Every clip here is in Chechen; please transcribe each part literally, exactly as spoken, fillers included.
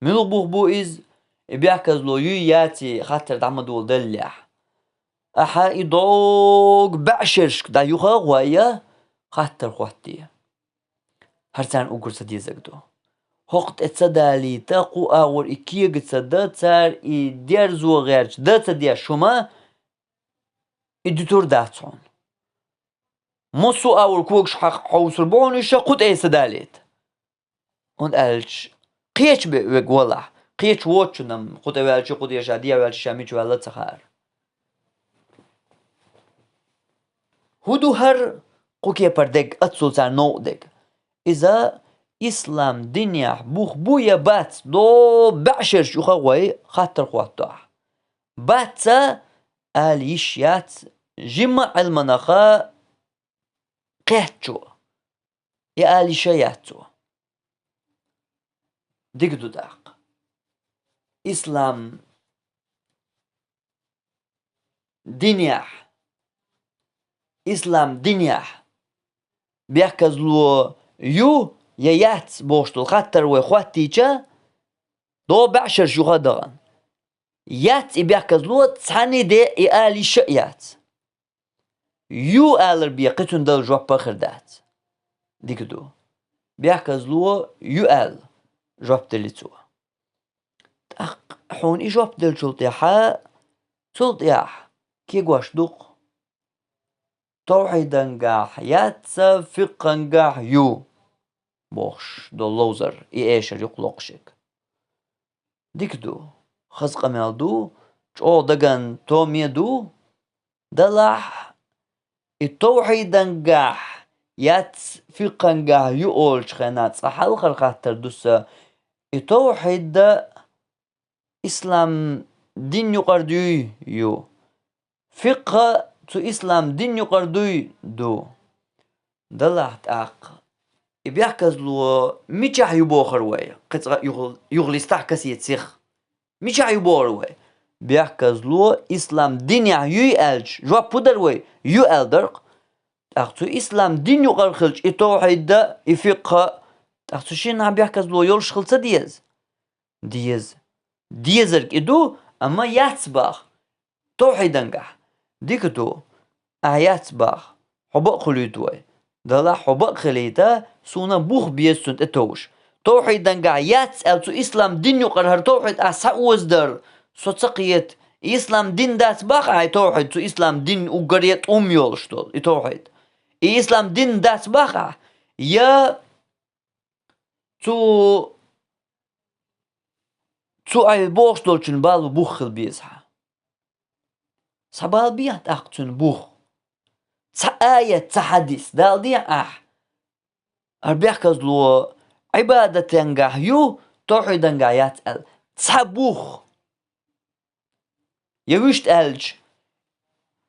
Муьлха бух бу иза, и бехказло юй яций хаттар дӀа ма доладаллехь. Ахьа и дог бӀешерашка дӀа юха а гӀой, хаттар хоттий. ХӀара царна уггар ца дезарг ду. ХӀокху тӀе ца далийта, кху агӀор и кега ца дан, цара и дерзо гӀерташ дан ца деш хӀума, и дуьтур дац хьуна. Массо а агӀор когаш хьакха хьовсур бу хьуна уьш, кху тӀе ца далийта. ХӀунда аьлча кхеча бе-, вега валахь, кхеча воцучунна-м кху тӀе ваьлча, кху тӀе ша, дехьа ваьлча ша мича ваьлла ца хаьара. ХӀун ду хӀара кху кепара дерг, оццул царна новкъа дерг? Иза ислам динехь бух бу я бац, дог бӀешераш юха а гӀой, хаттар хотту ахь. Бац ала йиш яц жимма а Ӏилманаха кхеттачо, я ала йиш а яц цо. Дика ду тӀаккха. Ислам динехь, ислам динехь бехказло ю я яц бохуш долу хаттар вай хоттийча, дог бӀешераш юха а дахана. Яц и бехказло, цхьанна де и ала йиш а яц. Ю алар бен кхин цунна дала жоп а хир дац. Дика ду. Бехказло ю аьлла жоп делли цо. ТӀаккха хьуна и жоп деллачул тӀаьхьа, цул тӀаьхьа кегош ду-кх. Тавхьидангахь яц, фикъхангахь ю, бохуш долу ловзар, и эшар юкъа локхуш ерг. Дика ду, хаза къамел ду, чӀогӀа даган томе ду, делахь, и тавхьидангахь яц, фикъхангахь ю олучу хенахь цкъа хьалхара хаттар ду сан, и тавхьид ислам дин юкъара дуй? Ю. Фикъхъ цу ислам дин юкъара дуй? Ду. Делахь тӀаккха и бехказло мичахь ю бохура вай? Кхин цкъа юха-, юхалистахь касе сиха. Мичахь ю бохура вай? Бехказло ислам динехь юй аьлча, жоп хӀун дара вай? Ю аьлла дара-кх. ТӀаккха цу ислам дин юкъара хилча и тавхьид а, и фикъхъ а, тӀаккха цу шиннахь бехказло йолуш хила ца деза? Деза. Дезарг и ду, амма яц боху. Тавхьидангахь. Дика ду. Ахьа яц боху. Хьо бакъ хуьлуьйту вай. Делахь хьо бакъ хилийта, суна бух беза цунна тӀетовжа. Тавхьидангахь яц аьлла цу ислам дин юкъара хӀара тавхьид ахь схьаозадар, со ца кхета. И ислам дин дац боху ахь и тавхьид, цу ислам дин уггаре тӀум йолуш долу и тавхьид. И ислам дин дац боху ахь, я цу, цу ахь бохуш долчун бала бух хила беза хьан? Схьабала бехьа тӀаккха цуьнан бух. Цхьа аят, цхьа хьадис дала дехьа ахь. ХӀара бехказло Ӏибадатангахь ю, тавхьидангахь яц аьлла. Цхьа бух. Я вуьшта аьлча,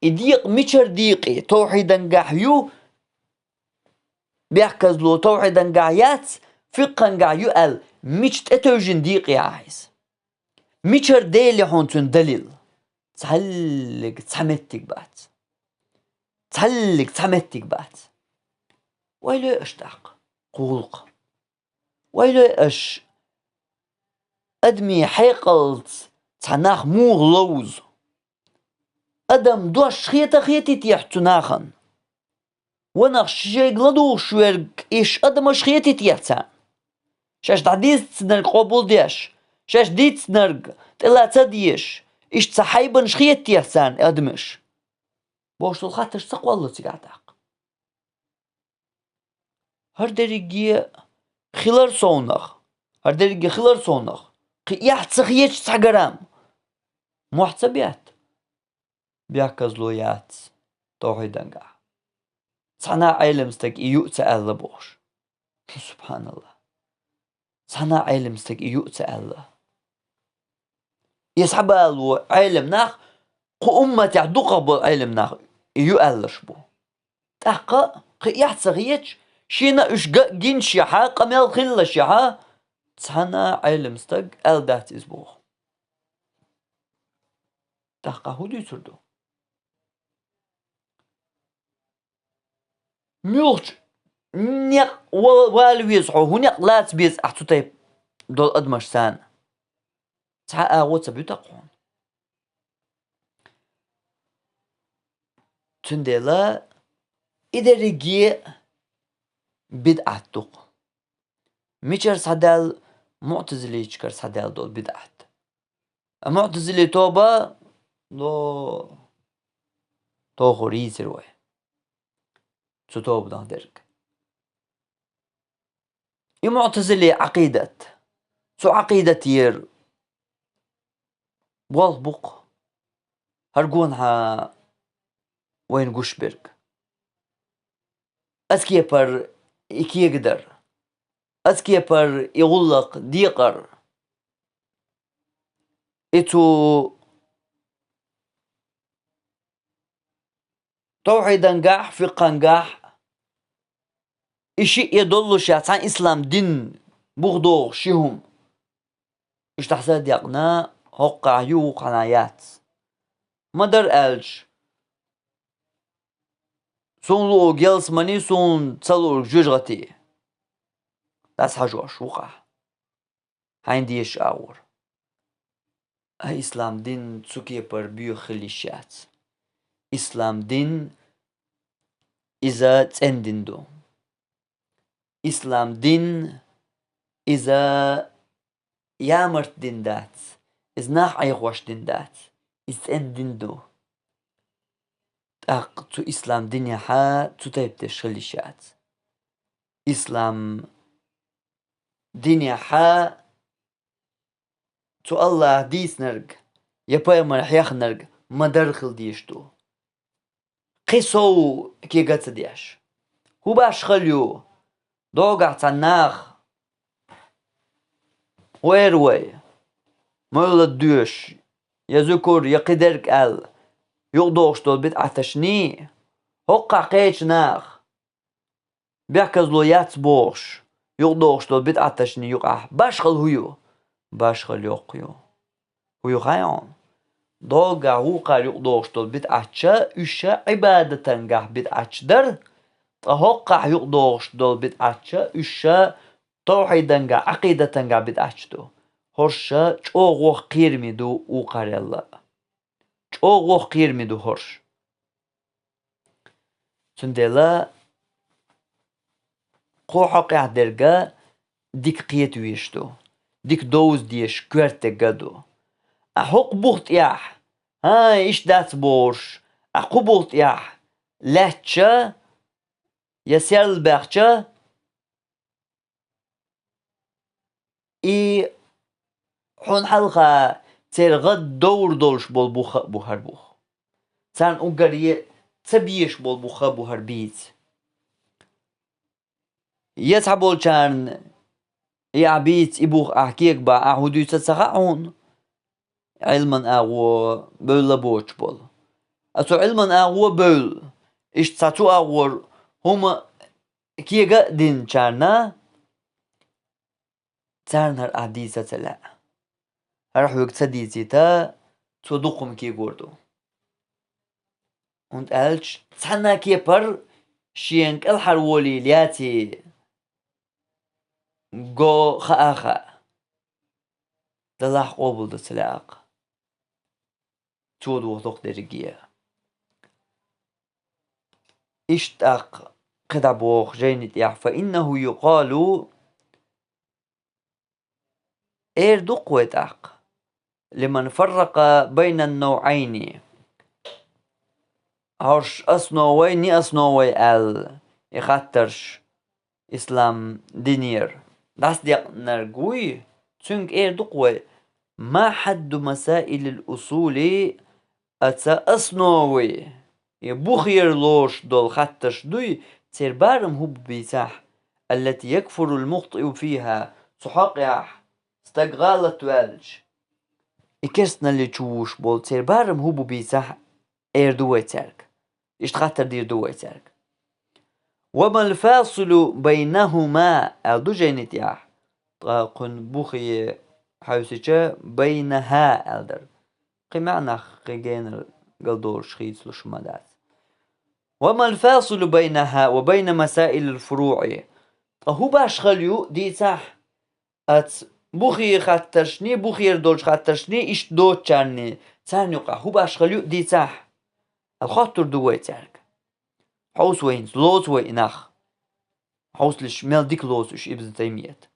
и декъа мичара декъе, тавхьидангахь ю, бехказло тавхьидангахь яц, фикъхангахь ю аьлла, мича тӀетевжина декъе ахь иза? Мичара дели хьуна цуьнан далил? Цхьаллиг цхьа меттиг бац. Цхьаллиг цхьа меттиг бац. Вай лоь аша тӀаккха кху гӀуллакха. Вай лоь аша, адамийн хьекъалца цхьа нах муха ловзу? Адам дош хета хетий техьа цу нахана? Ванах шайга ладугӀуш верг, иш адамаш хетий техьа царна? Шаьш дӀадийцинарг къобалдеш, шаьш дийцинарг тӀелаца дезаш, иштта цхьа хьайбанаш хета техьа царна адамаш? Бохуш долу хаттарш ца кхоллало цигахь тӀаккха. ХӀара дерриге хилар совнах, хӀара дерриге хилар совнах, кхин эхь ца хеташ цхьа грамм мохь ца бетта, бехказло яц тавхьидангахь. Цхьана а Ӏелам стаг и ю а ца аьлла бохуш. Субханалла. Цхьана а Ӏелам стаг и ю а ца аьлла. И схьабало Ӏелам нах, кху умматехь дукхах болу Ӏелам нах и ю аьлларш бу. ТӀаккха кхин эхь ца хеташ, шена а уьш ган а гинчехьа, къамел хиллашехьа, цхьана а Ӏелам стаг аьлла дац иза боху. ТӀаккха хӀун дуьйцур ду? Муьлхачу некъ ва-, вала веза хьо, хӀун некъ лаца беза ахь цу тайпа долу адамаш царна? цхьа агӀо ца буьту-кх хьуна. Цундела и дерриге а бидӀат ду-кх. Мичара схьадаьлла? МуӀтазилийчуьнгара схьадаьлла долу бидӀат. А муӀтазилий тоба, но, тохур йийцира вай цу тобанах дерг. И муӀтазилий Ӏакъидат. Цу Ӏакъидатера болх бу-кх хӀара гонахьа вайна гуш берг. Оцу кепара и кегадар, оцу кепара и гӀуллакх декъар. И цу тавхьидангахь, фикъхӀангахь, и шиъ я доллушехь цхьана ислам дин бух дохуш ши хӀума. Иштта схьа декъна, хӀокхахь ю, вукхахь яц. Ма-дарра аьлча, суна луург ялсамани, суна ца луург жоьжахати. ДӀасахьажош вукхахь. Хьайна дезачу агӀор. А ислам дин цу кепара боьха хила йиш яц. Ислам дин иза цӀена дин ду. Ислам дин иза ямарта дин дац, иза нах Ӏехош дин дац, иза цӀена дин ду. ТӀаккха цу ислам динехьа цу тайпа деш хила йиш яц. Ислам динехьа цу Аллаха дийцинарг я пайхамара хьехнарг ма-дарра хила дезаш ду. Кхин сов кега ца деш. ХӀун башхалла ю? Догахь цхьа нах, хӀун эр вай, мовлад доьшуш, я зуькар, я кхидерг аьлла, юкъадохуш долу бидӀаташний, хӀокхахь кхечу наха бехказло яц бохуш, юкъадохуш долу бидӀаташна юкъахь башхалла хӀун ю? Башхалла йоккха ю. ХӀун ю хаьий хьуна? Доггахь вукхара юкъадохуш долу бидӀаташ, уьш Ӏибадатангахь бидӀаташ дара, ткъа хӀокхахь юкъадохуш долу бидӀаташ, уьш тавхьидангахь, Ӏакъидатангахь бидӀаташ ду. ХӀорш чӀогӀа воккха кхераме ду вукхарел а. ЧӀогӀа воккха кхераме ду хӀорш. Цундела кху хьокъехь дерг дика кхета везаш ду, дика довза дезаш коьртаг а ду. Ахь хӀокху бух тӀехь, хӀай, иштта дац бохуш, ахь кху бух тӀехь лаьттача я серла баьхча, и хьуна хьалха церан гӀаддовр долуш болу бух а бу хӀара бух. Царна уггаре ца безаш болу бух а бу хӀара бийца. Я цхьаболчарна и ахь бийца, и бух ахь кегабахь, ахь хӀун дуьйцу ца хаьа хьуна? Ӏилман агӀо бевлла боцуш болу. Аса Ӏилман агӀо бевлла, иштта цхьа цу агӀор хӀума кега а динчарна, царна хӀара ахь дийца ца лаьа. ХӀара хьоьга ца дийцийта, цо дукха хӀума кегор ду. ХӀунда аьлча цхьана кепара шена кӀелхьарволийла яций го хаа а хаьа. Далахь къобалдан ца лаьа-кх. Цо доху дерриге. Иштта тӀаккха кхидӀа боху жайни тӀехь: «Фа иннаху юкъалу», эр ду-кх вай тӀаккха, «лиман фарракъа байна ан-навъайни». ХӀорш основой, неосновой аьлла, и хаттарш ислам динера дӀасадекънарг вуй, цуьнга эр ду-кх вай: «Ма хьадду масаилил усули», аца основой, и бухера лоруш долу хаттарш дуй, церан барам хӀун бу бийцахь, «аллати якфурул мухтиу фиха», цу хьокъехь стаг гӀалат ваьлча, и керстаналли чу вуш болу церан барам хӀун бу бийцахь, эр ду вай цаьрга. Иштта хаттар дийр ду вай цаьрга. «Ва мал фасилу байнахума», аьлла ду жайни тӀехь. Ткъа кхуьнан бухе хьаьвсича, «байнаха» аьлла дара. Кхин маьӀнах, кхин генара галдолуш хийцалуш ма дац. «Ва мал фасилу байнаха ва байна масаилил фуруъи». Ткъа хӀун башхалла ю дийцахь, аца бухе хаттаршни, бухера долчу хаттаршни, иштта доцучарни, царна юкъахь хӀун башхалла ю а дийцахь, аьлла хоттур ду вай цаьрга. Хьовса вай хӀинца, лоцу вай и нах. Хьовсалаш мел дика лоцу уьш Ибн Таймият.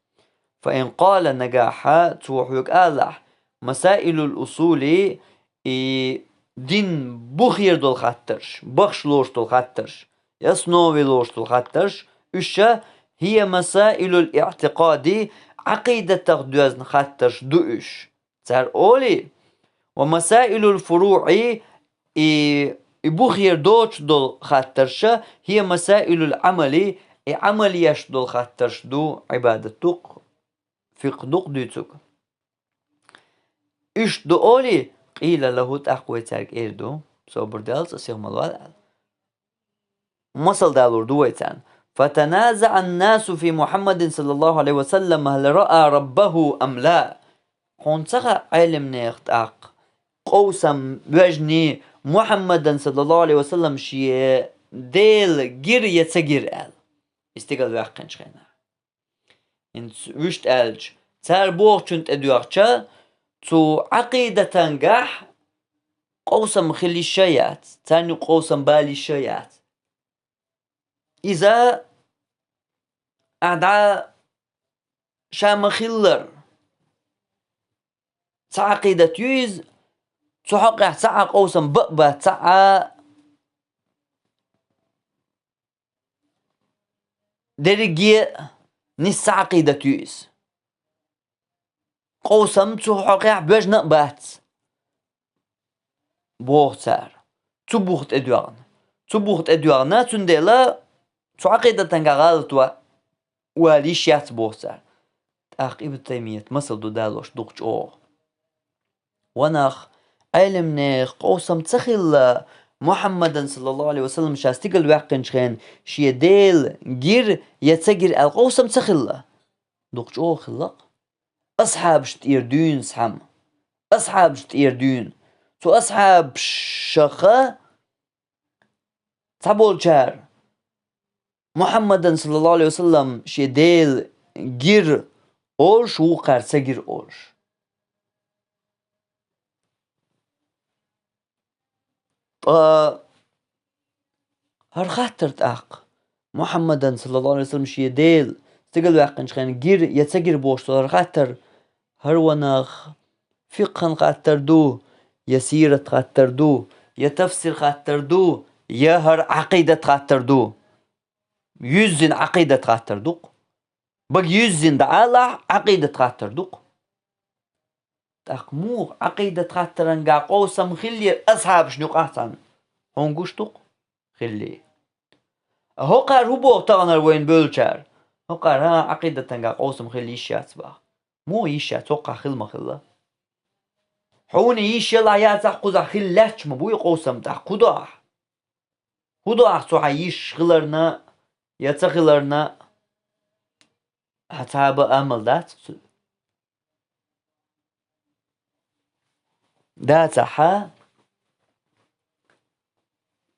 Фа ин къала, нагахь цо хьоьга алахь, масаилул усули, и дин бухера долу хаттарш, бахаш лоруш долу хаттарш, основе лоруш долу хаттарш, уьш ша, хӀия масаилул иътикъади, Ӏакъидатах доьзна хаттарш ду уьш. Цара олий, ва масаилул фуруӀи, и, и бухера доцуш долу хаттарша, хӀия масаилул Ӏамали, и Ӏамал еш долу хаттарш ду, Ӏибадат дукх, фикъхӀ дукх дуьйцург. Уьш ду олий, къийла лахӀу, тӀаккха вай цаьрга эр ду, собар де, цкъа сиха ма лол аьлла. Масал далур ду вай царна. فتنازع الناس في محمد صلى الله عليه وسلم هل رأى ربه أم لا. Хьуна ца хаьа, Ӏеламнех тӀаккха къовсам боьжний, Мухьаммадан, саллаллаху Ӏалайхи ва саллам, шен Дела гира я ца гира аьлла, и стигала ваьккхинчу хенахь. ХӀинца вуьшта аьлча, цара бохучунна тӀедоьгӀча, цу Ӏакъидатангахь къовсам хила йиш а яц, царна юкъа къовсам бала йиш а яц. Иза ахь дӀа ша ма-хиллара, цхьа Ӏакъидат ю иза, цу хьокъехь цхьа а къовсам бан а бац, цхьа а дерриге а нийса Ӏакъидат ю иза. Къовсам цу хьокъехь боьжна а бац, боху цара. Цу буха тӀедоьгӀна. Цу буха тӀедоьгӀна, цундела цу Ӏакъидатангахь гӀалат ва-, вала йиш яц, боху цара. ТӀаккха Ибн Таймият масал ду далош дукха чӀогӀа. Ва нах, Ӏеламнех къовсам ца хилла, Мухьаммадан, саллаллаху Ӏалайхи ва саллам, ша стигала ваьккхинчу хенахь шен Дела гира я ца гира аьлла къовсам ца хилла. Дукха чӀогӀа хилла-кх. Асхьабашна тӀера дуьйна цхьамма. Асхьабашна тӀера дуьйна. Цу асхьабашах цхьаболчара Мухьаммадан, саллаллаху Ӏалайхи ва саллам, шен Дела гира олуш, вукхара ца гира олуш. Ткъа хӀара хаттар тӀаккха, Мухьаммадан, саллаллаху Ӏалайхи ва саллам, шен Дела стигала ваьккхинчу хенахь гира я ца гира бохуш долу хӀара хаттар, хӀара, ва нах, фикъхӀан хаттар ду, я сират хаттар ду, я тафсир хаттар ду, я хӀара Ӏакъидат хаттар ду. Юьззина Ӏакъидат хаттар ду-кх. Бага юьззина дӀаалахь, Ӏакъидат хаттар ду-кх. ТӀаккха муха Ӏакъидат хаттарангахь къовсам хиллера асхьабашна юкъахь цхьана? Хьуна гуш ду-кх хиллий. ХӀокхара хӀун боху таханара вайна бевллачара? ХӀокхара, хӀа, Ӏакъидатангахь къовсам хила йиш яц боху. Муха йиш яц, хӀокхахь хила ма-хилла? Хьуна йиш ялахь, яцахь, кхузахь хила лаьтташ ма бу и къовсам, тӀаккха хӀун до ахь? ХӀун до ахь цу хьан йиш хиларна я ца хиларна? Хьан цхьа а бан амал дац цу? Дацахь,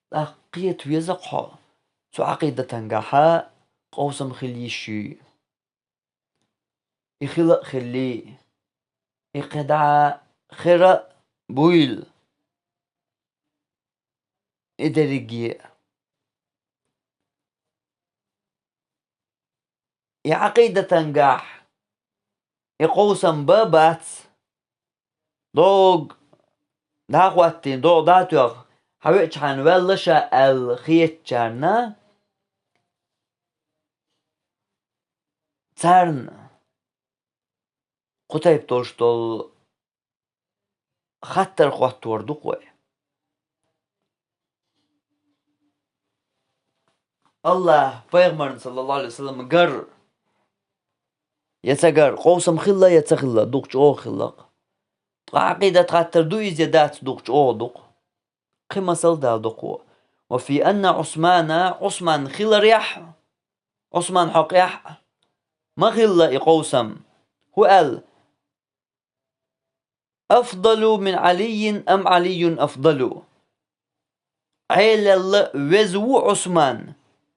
тӀаккха кхета веза-кх хьо, цу Ӏакъидатангахь къовсам хила йиш юй. И хила а хиллий, и кхидӀа хир а буйла, и дерриге а. И Ӏакъидатангахь и къовсам бан а бац, догӀу дӀа а хӀоттийна, догӀу дӀа а тоьхна, хьан веача хьан ваьлла ша аьлла хетачарна, царна кху тайпа долуш долу хаттар хӀоттор ду-кх вай. АллахӀ пайхамарна, саллаллаху Ӏалайхи ва саллам, гар я ца гар, къовсам хилла я ца хилла, дукха чӀогӀа хилла-кх. Ткъа Ӏакъидат хаттар ду иза я дац, дукха чӀогӀа ду-кх. Кхин масал дала ду-кх вай. وفي أن عثمان, Ӏусман хиларехь, Ӏусман хьокъехь ма хилла и къовсам. ХӀун аьлла? أفضل من علي أم علي أفضل؟ Ӏелалла веза ву Ӏусман,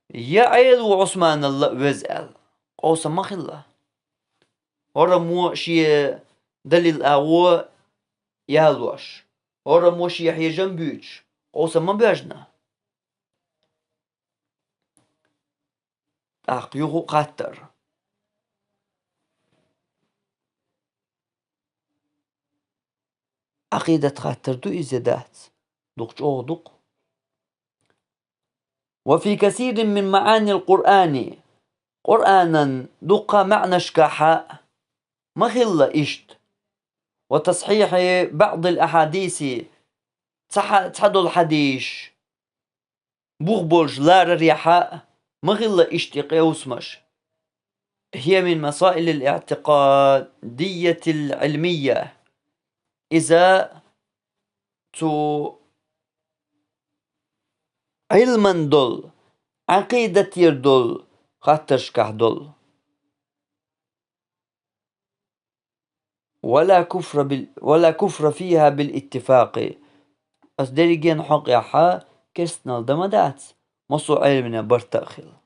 я Ӏела ву Ӏусманалла веза аьлла. Къовсам ма хилла. ХӀораммо шен далил агӀо ялош, хӀораммо шен хьежам буьйцуш, къовсам ма боьжна. ТӀаккха юха а хаттар. Ӏакъидат хаттар ду иза, дац? Дукха чӀогӀа ду-кх. وفي كثير من معاني القرآن, Къуръанан дуккха маьӀнашкахьа ма хилла иштта. وتصحيح بعض الأحاديث, цхьа-, цхьадолу хьадисаш бух болуш ларарехьа а ма хилла иштта и къовсамаш. هي من مسائل الاعتقادية العلمية. Иза цу Ӏилман долу, Ӏакъидатера долу хаттаршкахь долу. ولا كفر بال-، ولا كفر فيها بالاتفاق. Ас дерригенна хьокъехьа керстанал дан ма дац, массо а Ӏеламнех барт а хилла.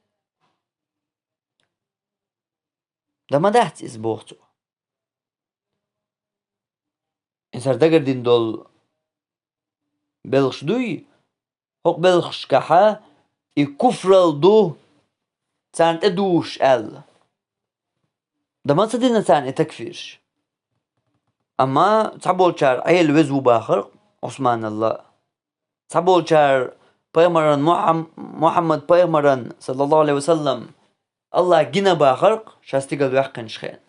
Дан ма дац иза, боху цо. Иза хӀара дагардина долу белхаш дуй, хӀокху белхашкахьа и куфралла ду царна тӀедужуш аьлла. Дан ма ца дина царна и такфирш. Амма цхьаболчара Ӏела веза ву бахара Ӏусманалла. Цхьаболчара пайхамаран Мухьам-, Мухьаммад пайхамаран, саллаллаху Ӏалайхи ва саллам, Аллах гина бахара ша стигала ваьккхинчу хенахь.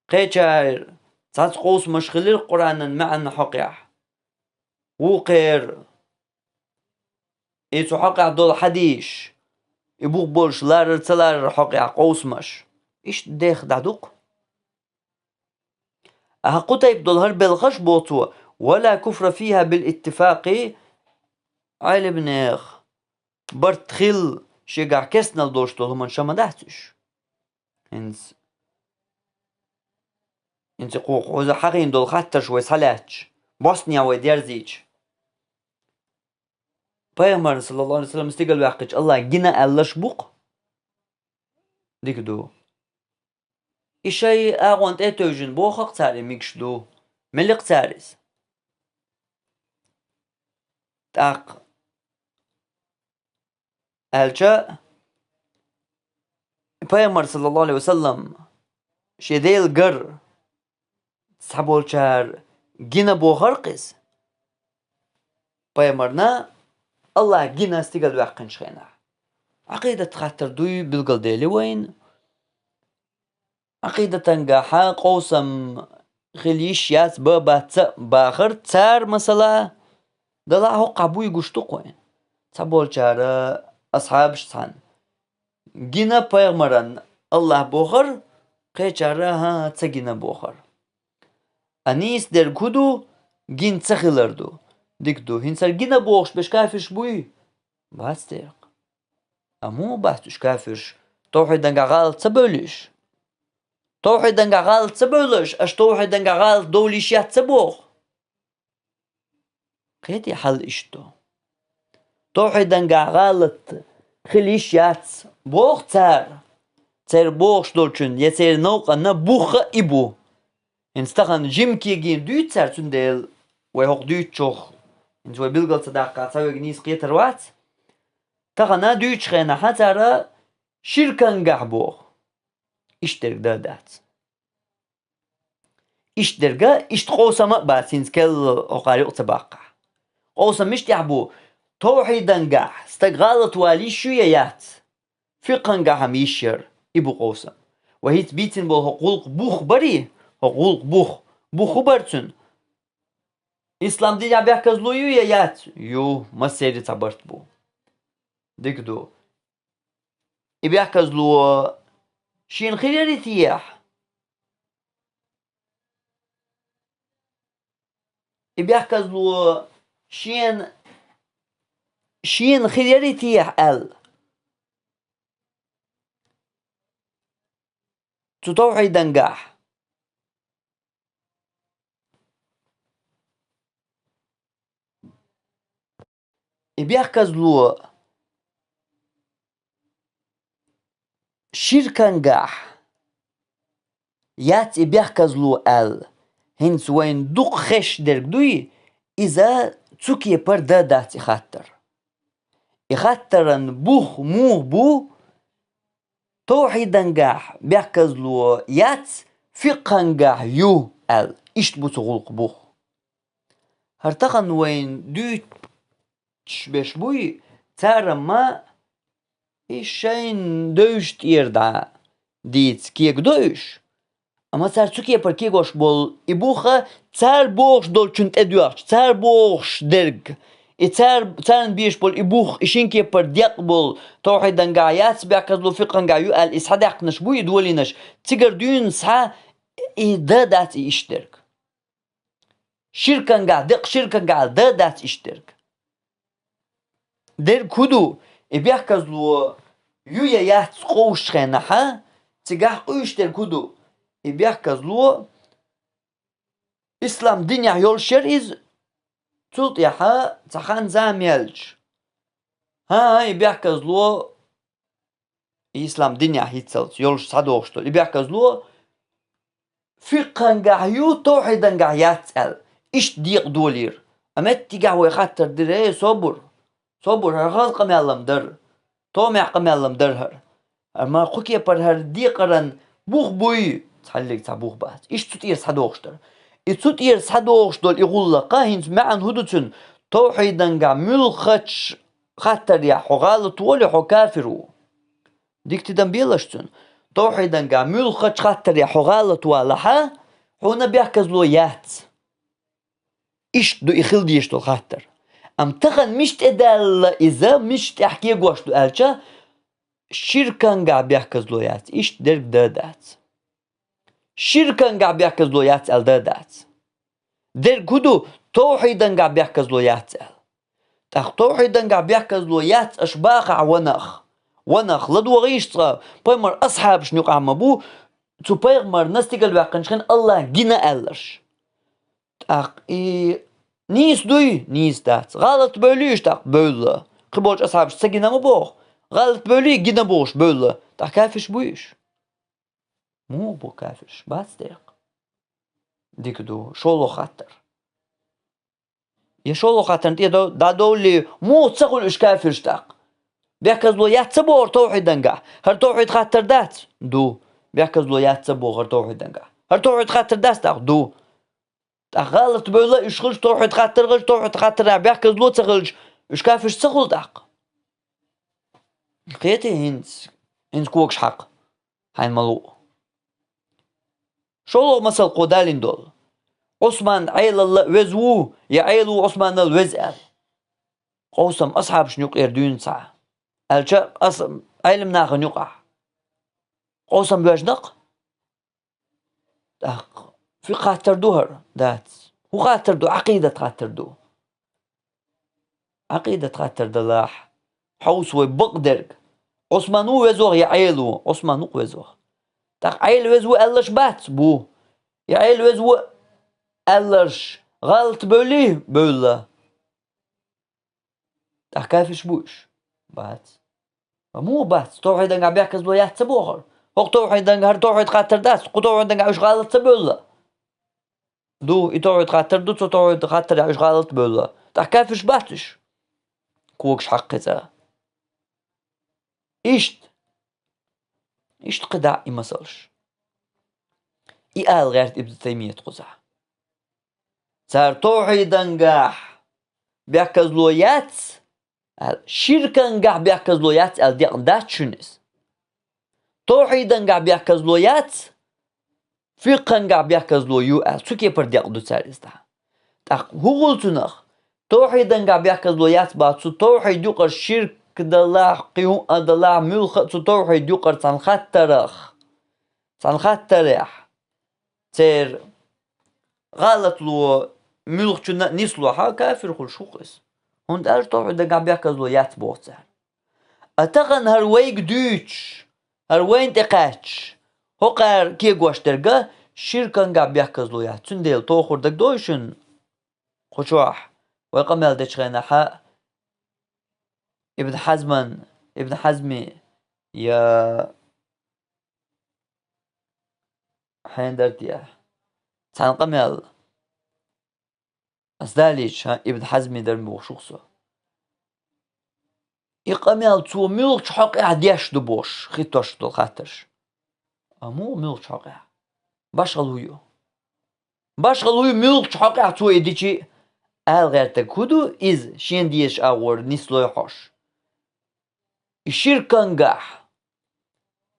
Кхечара цхьацца къовсамаш хилира Къуръанан маьӀна хьокъехь. Вукхеран и цу хьокъехь долу хьадисаш, и бух болуш ларар ца ларар хьокъехь къовсамаш. Иштта деха дӀадукху. Ахьа кху тайпа долу хӀара белхаш, боху цо, ولا كفر فيها بالاتفاق, Ӏеламнех барт хилла шегахь керстанал долуш долу хӀуманаш ма дац уьш. ХӀинца, хӀинца кху хьуза хьахийна долу хаттарш вай схьалаьцча, боснехь вай дерзийча. Пайхамарна, саллаллаху Ӏалайхи ва саллам, стигала ваьккхича Аллах гина аьлларш бу-кх? Дика ду. И шайн агӀонна тӀе а тевжина, боху-кх цара и мегаш ду. Мила-кх цара иза? ТӀаккха аьлча, пайхамар, саллаллаху Ӏалайхи ва саллам, шен Дела гар цхьаболчара гина бохара-кх иза. Пайхамарна Аллах гина стигала ваьккхинчу хенахь. Ӏакъидат хаттар дуй билгалдели вайна. Ӏакъидатангахьа къовсам хила йиш яц, бан бац а бахара цара, масала, делахь хӀокхахь буй гуш ду-кх вайна. Цхьаболчара асхьабаш цхьаьна гина пайхамаран Аллах бохара, кхечара хӀан ца гина бохара. А нийса дерг хӀун ду, гина ца хилар ду. Дика ду. ХӀинца гина бохуш берш кафирш буй? Бац дера-кх. Амма бац уьш кафирш, тавхьидангахь гӀалат ца бевлла уьш? Тавхьидангахь гӀалат ца бевлла уьш, аша тавхьидангахь гӀалат довла йиш яц ца боху? Кхетий, хьал иштта ду. Тавхьидангахь гӀалат хила йиш яц боху цара. Церан бохуш долчун я церан новкъанна бух а и бу. ХӀинца тахана жима кегийна дуьйцу цара, цундела вай хӀокху дуьйцучух, хӀинца вай билгал ца даккхахь, цхьаверг нийса кхетар вац. Тахана дуьйцучу хенахьа цара ширкангахь боху. Иштта дерг дан а дац. Иштта дерг а, иштта къовсам а бац, хӀинца кел хӀокхара юкъа ца баккхахь. Къовсам миштехь бу, тавхьидангахь стаг гӀалат вала йиш ю я яц? Фикъхангахь-м йиш яра, и бу къовсам. Вай хӀинца бийцина болу хӀокху гӀуллакх бух барий, хӀокху гӀуллакх бух, бух хӀун бара цуьнан? Ислам динехь бехказло ю я яц? Ю, массеран цхьа барт бу. Дика ду. И бехказло шена хир ярий техьа? И бехказло шена, шена хир ярий техьа аьлла? Цу тавхьидангахь. И бехказло ширкангахь яц и бехказло аьлла. ХӀинца вайна дукха хезаш дерг дуй, иза цу кепара да дац и хаттар. И хаттаран бух муха бу, тавхьидангахь бехказло яц, фикъхӀангахь ю аьлла. Иштта бу цу гӀулакха бух. ХӀара тахана вайна дуьйцуш берш буй, цара-м и шайна девзаш тӀера дӀа дийца кегадо уьш. Амма цара цу кепара кегош болу и бух а, цара бохуш долчун тӀедоьгӀча, цара бохуш дерг, и цара, царна беш болу и бух, и шин кепара декъ болу, тавхьидангахь яц, бехказло фикъхӀангахь ю аьлла, и схьадаьккхинарш буй и долийнарш, цигара дуьйна схьа и да дац и иштта дерг. Ширкангахь, декъа ширкангахь аьлла, да дац иштта дерг. Дерг хӀун ду, и бехказло ю я яц къовсучу хенахьа, цигахь къуьйсуш дерг хӀун ду, и бехказло ислам динехь йолуш яра иза, цул тӀаьхьа цхьа хан-зама яьлча, хӀан-хӀа, и бехказло ислам динехь хӀинццалц йолуш схьадогӀуш долу и бехказло, фикъхӀангахь ю, тавхьидангахь яц аьлла, иштта декъа долийра. А меттигехь вай хаттар дира: «Эй, собар, собар, хӀара хаза къамел-м дара, томехь къамел-м дара хӀара. Амма кху кепара хӀара декъаран бух буй?» Цхьаллиг цхьа бух бац. Иштта цу тӀера схьадогӀуш дара. И цу тӀера схьадогӀуш долу и гӀуллакх, хӀинца маьӀна хӀун ду цуьнан? Тавхьидангахь муьлххачу хаттарехь хьо гӀалат волий, хьо кафир ву. Дика тидам белаш цуьнан. Тавхьидангахь муьлххачу хаттарехь хьо гӀалат валахьа, хьуна бехказло яц. Иштта ду и хила дезаш долу хаттар. Амма тахана мича тӀедаьлла иза, мича тӀехь кегош ду аьлча, ширкангахь бехказло яц, иштта дерг да дац. Ширкангахь бехказло яц аьлла да дац. Дерг хӀун ду, тавхьидангахь бехказло яц аьлла. ТӀаккха тавхьидангахь бехказло яц аша бахахь ванах, ванах ладогӀийша цкъа, пайхамар асхьабашна юкъахь ма бу, цу пайхамарна стигала ваьккхинчу хенахь Аллахь гина аьлларш. ТӀаккха и нийса дуй? Нийса дац. ГӀалат бевллий уьш? ТӀаккха бевлла. Кхиболчу асхьабаша ца гина ма боху. ГӀалат бевллий? Гина бохуш бевлла. ТӀаккха кафирш буй уьш? Муха бу кафирш? Бац декъа. Дика ду. ШолгӀа хаттар. Я шолгӀа хаттарна тӀе дов-, дӀадовллий, муха ца хуьлу уьш кафирш тӀаккха? Бехказло яц ца боху хӀара тавхьидангахь? ХӀара тавхьид хаттар дац? Ду. Бехказло яц ца боху хӀара тавхьидангахь? ХӀара тавхьид хаттар дац тӀаккха? Ду. ТӀаккха гӀалат бевлла уьш хилча, тавхьид хаттар хилча, тавхьид хаттарехь бехказло ца хилча, уьш кафирш ца хуьлу тӀаккха? Кхетий хӀинца, хӀинца когаш хьакха, хьайна ма луъу. ШолгӀа масал кхо далийна долу. Ӏусман Ӏелалла веза ву, я Ӏела ву Ӏусманал веза аьлла. Къовсам асхьабашна юкъера дуьйна цхьа. Аьлча ас Ӏелам нахана юкъахь. Къовсам боьжна-кх? ТӀаккха фикъхӀ хаттар ду хӀара? Дац. ХӀун хаттар ду? Ӏакъидат хаттар ду. Ӏакъидат хаттар далахь, хьовса вай бакъдерг. Ӏусман ву везох я Ӏела ву? Ӏусман ву-кх везох. ТӀаккха Ӏела веза ву аьлларш бац? Бу. Я Ӏела веза ву аьлларш гӀалат бевллий? Бевлла. ТӀаккха кафирш бу уьш? Бац. Ва муха бац? Тавхьидангахь бехказло яц ца боху хӀара? ХӀокху тавхьидангахь хӀара тавхьид хаттар дац, кху тавхьидангахь уьш гӀалат ца бевлла? Ду, и тавхьид хаттар ду, цу тавхьид хаттарехь уьш гӀалат бевлла. ТӀаккха кафирш бац уьш? Когаш хьакха кхин цкъа. Иштта. Иштта кхидӀа а и масалш. И ала гӀерта Ибн Таймият кхузахь. Цара тавхьидангахь бехказло яц аьлла, ширкангахь бехказло яц аьлла декъна дац шуна иза. Тавхьидангахь бехказло яц, фикъхӀангахь бехказло ю аьлла, цу кепара декъна ду цара иза тӀаккха. ТӀаккха хӀун хуьлу цунах? Тавхьидангахь бехказло яц боху, цу тавхьид юкъара ширк далахь, кхин хӀун а далахь, муьлхха а цу тавхьид юкъара цхьана хаттарах, цхьана хаттарехь церан гӀалатло муьлххачунна а нисло, хьан кафир хуьлуш ву-кх иза. ХӀунда аьлча тавхьидангахь бехказло яц боху цара. А тахана хӀара вайга дуьйцуш, хӀара вайна тӀекхаьчча, хӀокхара кегош дерг а ширкангахь бехказло яц. Цундела тохур дагадогӀий шуна? Кху чохь вай къамел дечу хенахьа Ибн Хьазман, Ибн Хьазми я Хьендар те? Цхьан къамел. Ас далийча, Ибн Хьазми дар бохуш ву со. И къамел цо муьлхачу хьокъехь деш ду бохуш, хиттош долу хаттарш. Амма муьлхачу хьокъехь? Башхалла хӀу ю? Башхалла хӀу ю, муьлхачу хьокъехь цо и дичи? Ала гӀертарг хӀу ду иза, шен дезачу агӀор нислой хьожуш? И ширкангахь,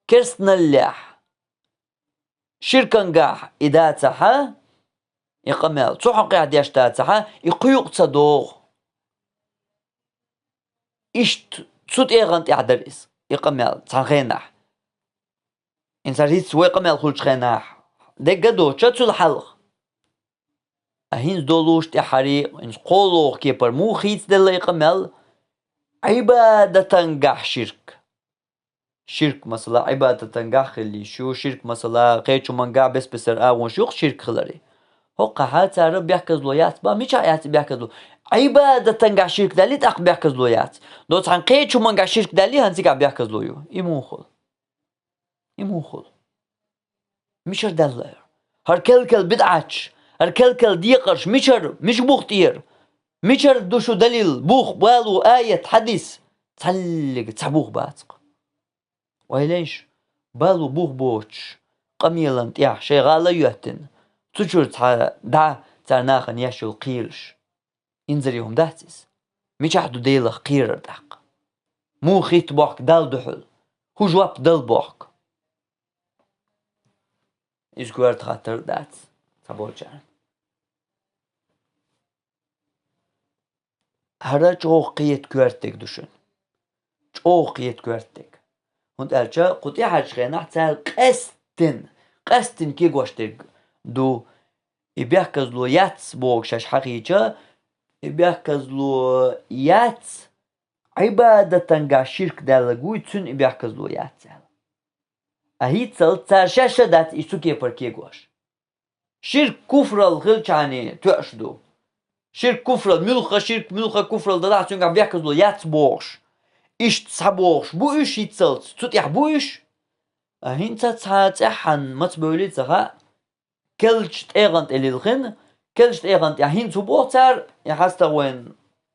керстаналлехь, ширкангахь и дацахьа, и къамел, цу хьокъехь деш дацахьа, и кхуьйкъа ца догӀу. Иштта цу тӀегӀан тӀехь дара иза, и къамел, цхьана хенахь. Инсар хӀинца вай къамел хуьлучу хенахь, дегга доцуча цул хьалха. А хӀинца долуш тӀаьхьарий, хӀинца кхоалгӀа кепара муха хийцаделла и къамел? Ӏибадатангахь ширк. Ширк, масала, Ӏибадатангахь хилла йиш ю, ширк, масала, кхечу хӀумангахь бес-бесара агӀонаш ю-кх ширк хиларе. ХӀокхахьа цара бехказло яц бах, мичахь яц и бехказло? Ӏибадатангахь ширк далий, тӀаккха бехказло яц. Доцу хьан кхечу хӀумангахь ширк далий, хьан цигахь бехказло ю. И муха хуьлу? И муха хуьлу? Мичара даьлла хӀара? ХӀара кел-кел бидӀаташ, хӀара кел-кел декъарш мичара, мича бух тӀера? Мичара ду шу далил, бух, балу, аят, хьадис? Цхьаллига цхьа бух бац-кх. Вай лайш, балу бух боцуш, къамелан тӀехь шайн гӀала а йоьттина, цу чуьра цхьа дӀа цара нахана еш йолу кхераш. Инзаре хӀума дац иза? Мичахь ду Делах кхерар тӀаккха? Муха хӀитта бохку Далла дуьхьал? ХӀун жоп дала бохку? Иза коьрта хаттар дац цхьаболчарна. ХӀара чӀогӀа кхета коьртаниг ду шуна. ЧӀогӀа кхета коьртаниг. ХӀунда аьлча кху тӀаьхьарчу хенахь цара къаьсттина, къаьсттина кегош дерг ду. И бехказло яц боху шаьш хьахийча, и бехказло яц, Ӏибадатангахь ширк даьллаг вуй, цуьнан и бехказло яц аьлла. А хӀинццалц цара шаьш а дац и цу кепара кегош. Ширк куфралла хилчахьана тоьуш ду. Ширк куфралла, муьлхха ширк, муьлхха куфралла далахь, цуьнгахь бехказло яц бохуш. Иштта схьабохуш бу уьш хӀинццалц, цу тӀехь бу уьш? А хӀинца цхьа цӀеххьана маца бевлли ца хаьа, келлачу тӀегӀан тӀе лилхина, келлачу тӀегӀан тӀехь хӀинца хӀу боху цара, и хьастагӀ вайн,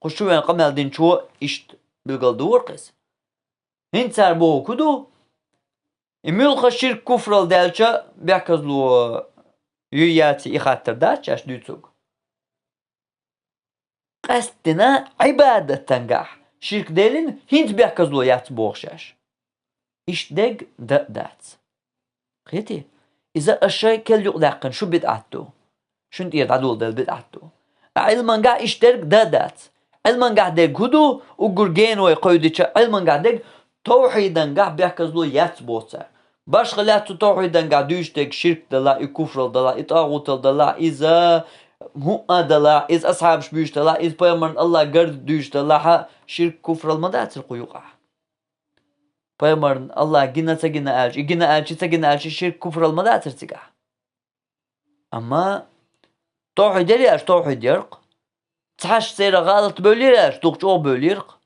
кху чу вайн къамел динчо иштта билгалдора-кх иза. ХӀинца цара бохург хӀу ду? И муьлхха ширк куфралла даьлча, бехказло юй яций и хаттар дац шаьш дуьйцург? Къаьсттина Ӏибадатангахь ширк делина, хӀинца бехказло яц боху шаьш. Иштта дерг дан а дац. Кхетий? Иза аша шайн кел юкъадаьккхина шу бидӀат ду. Шуна тӀера дӀадоладелла бидӀат ду. А Ӏилмангахь иштта дерг дан а дац. Ӏилмангахь дерг хӀу ду, уггар гена вай кхевдича, Ӏилмангахь дерг тавхьидангахь бехказло яц боху цара. Башха лаьцна цу тавхьидангахь дуьйцуш дерг ширк далахь, и куфралла далахь, и тӀагӀуталла далахь, иза муъа далахь, иза асхьабаш буьйцуш далахь, иза пайхамарна АллахӀ гарга дуьйцуш далахьа, ширк куфралла ма дацара кху юкъахь. Пайхамарна АллахӀ гина ца гина аьлча, и гина аьлча, ца гина аьлча, ширк куфралла ма дацара цигахь. Амма тавхьид яра аьлча, тавхьид яра-кх. Цхьаьш церан гӀалат бевллера аьлча, дукха чӀогӀа бевллера-кх.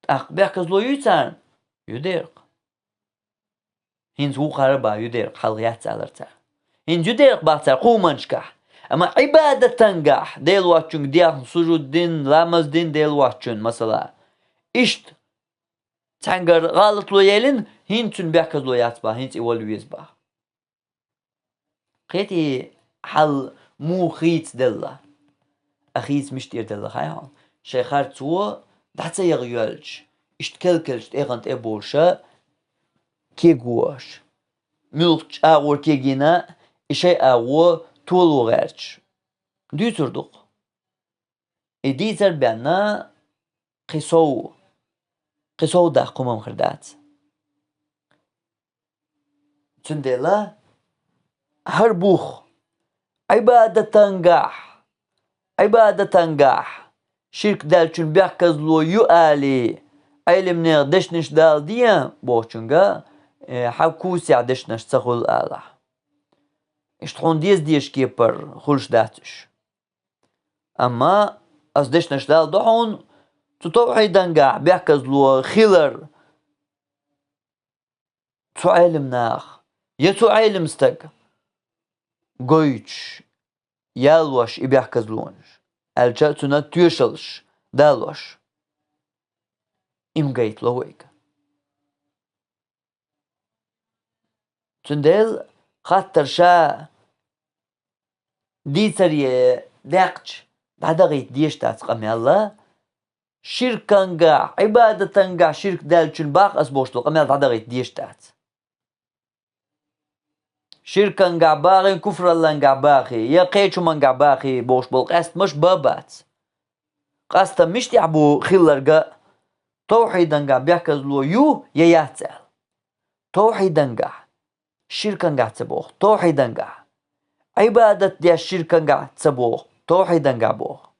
ТӀаккха бехказло юй царна? Ю дера-кх. ХӀинца вукхара а бах ю дера-кх, хьалха яц алара цара. ХӀинца ю дера-кх бах цара кху хӀуманашкахь. Амма Ӏибадатангахь, Дела воцчуьнга дехна сужуд дина, ламаз дина Дела воцчунна, масала. Иштта цхьаьнгара гӀалатло елина, хӀинца цуьнан бехказло яц бах, хӀинца и вала веза бах. Кхетий, хьал муха хийцаделла? А хийца мича тӀера делла хаьий хьуна? Шайн харцо дӀа ца яха йоьлча, иштта кел-келчу тӀегӀан тӀе болуша кегош. Муьлххачу агӀор кегийна, и шайн агӀо толо гӀерташ. Дуьйцур ду-кх. И дийцар бен кхин сов, кхин сов даккха хӀумам хир дац. Цундела хӀара бух Ӏибадатангахь, Ӏибадатангахь ширк даьллачун бехказло ю алий, Ӏелимнехан дешнаш дала де бохучуьнга, э, хьан кусехь дешнаш ца хуьлу алахь. Иштта хьуна деза дезаш кепара хуьлуш дац уьш. Амма ас дешнаш дала до хьуна, цу тавхьидангахь бехказло хилар цу Ӏелимнаха, я цу Ӏелимстага, гойтуш, ялош и бехказлонаш, аьлча а цунна тоьшаллаш далош. Им гайта ло вайга. Цундела хаттар ша дийцаре даьккхача, дӀадахийта дезаш дац къамел, ширкангахь, Ӏибадатангахь ширк даьллачун бакъ ас бохуш долу къамел дӀадахийта дезаш дац. Ширкангахь бахий, куфраллангахь бахий, я кхечу хӀумангахь бахий бохуш болу къаьстамаш бан бац. Къастам мича тӀехь бу хилларг а, тавхьидангахь бехказло ю я яц аьлла. Тавхьидангахь, ширкангахь ца боху, тавхьидангахь. Ӏибадат деш ширкангахь ца боху, тавхьидангахь боху.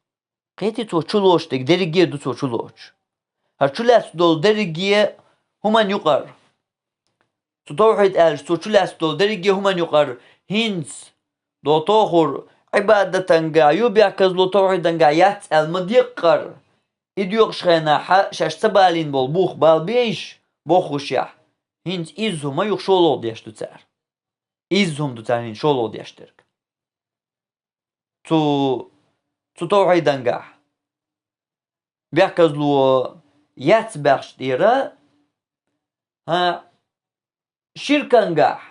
Кхетий, цо чулоцуш дерг дерриге а ду цо чулоцуш. ХӀара чулаьцна долу дерриге а хӀуманна юкъара. Цу тавхьид аьлча, цо чулаьцна долу дерриге а хӀуманна юкъара хӀинца, догӀу тохур, Ӏибадатангахь ю бехказло, тавхьидангахь яц аьлла ма-деккхара. И доькъуш хенахь шаьш ца балийна болу бух бала беш, бохушехь, хӀинца изза хӀума юха шолгӀа деш ду цара. Изза хӀума ду цара хӀинца шолгӀа деш дерг. Цу, цу тавхьидангахь бехказло яц баьхча тӀера, хӀа, ширкангахь,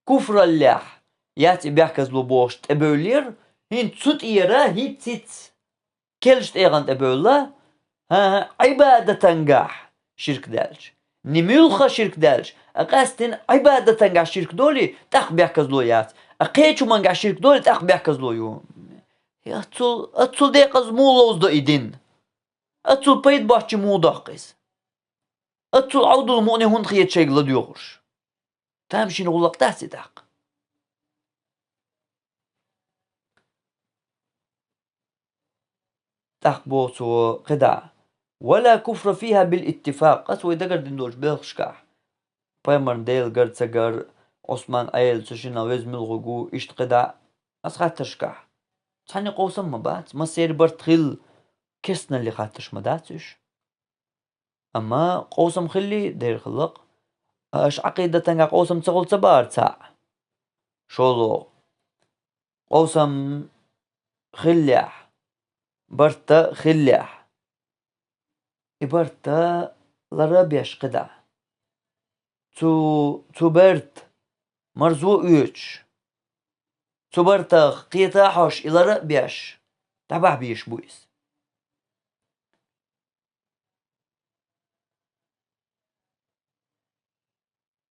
куфраллехь яц и бехказло бохуш тӀебевллера, хӀинца цу тӀера хӀиц-хӀиц келлачу тӀегӀан тӀебевлла, хӀа-хӀа, Ӏибадатангахь ширк даьлча. Не муьлхха ширк даьлча, а къаьстина Ӏибадатангахь ширк долий, тӀаккха бехказло яц, а кхечу хӀумангахь ширк долий, тӀаккха бехказло ю. Аццул, аццул декъаза муха ловзадо и дин? Аццул пайда боцчу муха доккху иза? Аццул Ӏовдал мукъане хӀунда хета шайга ладоьгӀуш? Тамашийна гӀуллакх дац и тӀаккха. ТӀаккха боху цо кхидӀа: «Ва ла куфра фиха бил иттифакъ». Ас вай дагардина долчу белхашкахь, пайхамарна Дела гар ца гар, Ӏусман Ӏела, цу шиннах веза муьлхарг ву, иштта кхидӀа, ас хаттаршкахь. Цхьанна къовсам ма бац, массеран барт хилла, керстаналле хаттарш ма дац уьш. Амма къовсам хилли, дера хилла-кх. Аша Ӏакъидатангахь къовсам ца хуьлу ца бахара цхьаъ? ШолгӀа. Къовсам хиллехь, барт хиллехь, и барт лара а беш кхидӀа. Цу, цу барт марзо оьцуш, цу бартах кхета а хьош, и лара а беш, дӀабахьа безаш бу иза.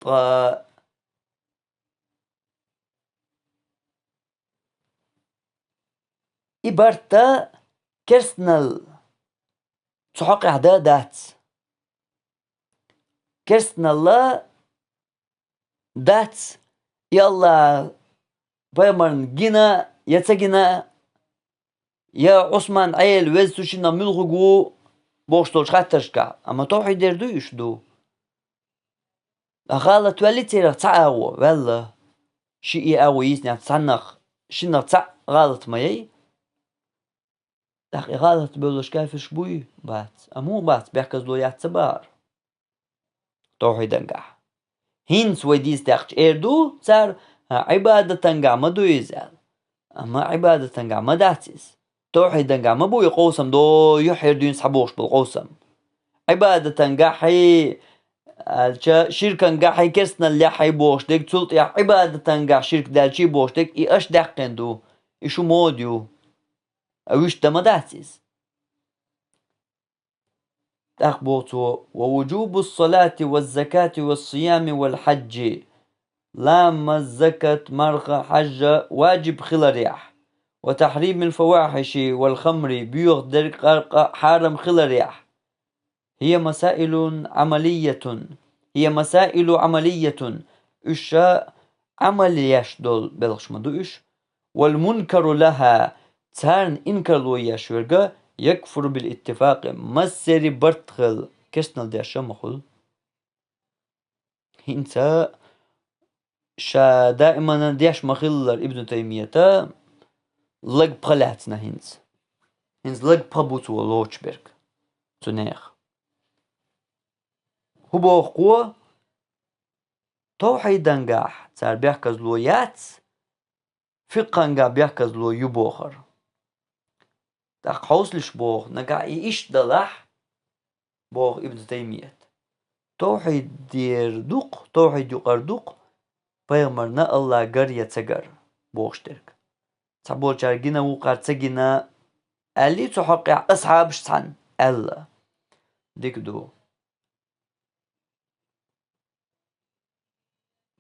Ткъа и барт керстаналла цу хьокъехь дан а дац. Керстаналла дац, и Аллахь пайхамарна гина я ца гина, я Ӏусман Ӏела, веза цу шиннах муьлхарг ву, бохуш долчу хаттаршкахь. Амма тавхьидера дуй уьш ду? Ткъа гӀалат ваьллий церах цхьа агӀо? Ваьлла. Шиъ агӀо йийцинехь цхьаннах, шиннах цхьаъ гӀалат ма яй? ТӀаккха и гӀалат бевлларш кафирш буй? Бац. Амма муха бац, бехказло яц ца бахара? Тавхьидангахь. ХӀинца вай дийца даьккхича эр ду цара, хӀа, Ӏибадатангахь ма ду иза аьлла. Амма Ӏибадатангахь ма дац иза. Тавхьидангахь ма бу и къовсам дой, юьхьера дуьйна схьабохуш болу къовсам. Ӏибадатангахьий, аьлча, ширкангахьий, керстаналлехьий бохуш дерг, цул тӀаьхьа Ӏибадатангахь ширк даьлчий бохуш дерг, и аша даьккхина ду, и шу мода ю. А вуьшта дан ма дац иза. ТӀаккха боху цо: «Ва вуджубу ссалати ва ззакати ва ссиями вал хьаджи». Ламаз, закат, марха, хьажжа ваджиб хиларехь, «ва тахьримил фавахьиши вал хамри», боьха дерг, къаркъа хьарам хиларехь. «Хия масаилун Ӏамалиятун». «Хия масаилу Ӏамалиятун». Уьш ша Ӏамал еш долу белхаш ма ду уьш. «Вал мункару лаха», царна инкарло еш верг, «якфуру бил иттифакъи», массери барт хилла, керстаналла деш а ма хуьлу. ХӀинца ша даимана деш ма-хиллара Ибн Таймията лаг пха лаьцна хӀинца. ХӀинца лаг пха бу цо лоцуш берг цу нехан. ХӀун боху кхо? Тавхьидангахь цара бехказло яц, фикъхӀангахь бехказло ю бохар. ТӀаккха хьовсалаш боху, нагахь и иштта далахь, боху Ибн Таймият. Тавхьидера дукха, тавхьид юкъара дукха, пайхамарна Аллах гар я ца гар, бохуш дерг. Цхьаболчара гина, вукхара ца гина, аьллий цу хьокъехь асхьабаш цхьаьна аьлла. Дика ду.